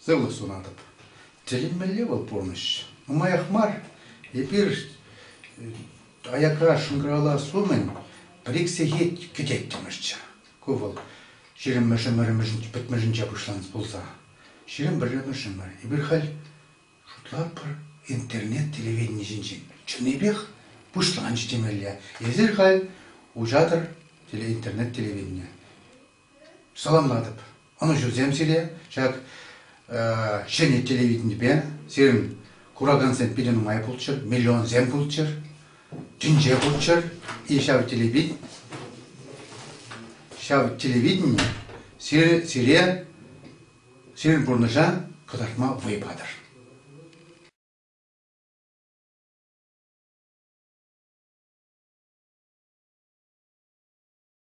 Сывлӑх сунатӑп. Тӗлӗнмелле вӑл пурнӑҫ. Нумаях мар. Эпир аякра шӑнкӑравлас умӗн пӗр-ик сехет кӗтеттӗмӗрччӗ. Ку вӑл ҫирӗммӗш ӗмӗрӗмӗшӗн пӗтмӗшӗнче пуҫланнӑ пулса. 21-мӗш ӗмӗр. Эпир халь шутлатпӑр интернет телевидени ҫинчен. Чӑннипех пуҫланчӗ темелле. Эсир халь уҫатӑр интернет телевидение. Саламлатӑп. Ӑнӑҫусем сире ҫак ҫӗнӗ телевиденипе. Сирӗн куракансем питӗ нумай пулччӑр, миллионсем пулччӑр, тӗнче пулччӑр. И ҫав телевид ҫав телевидени сире, сире сирӗн пурнӑҫа кӑтартма вӑй патӑр.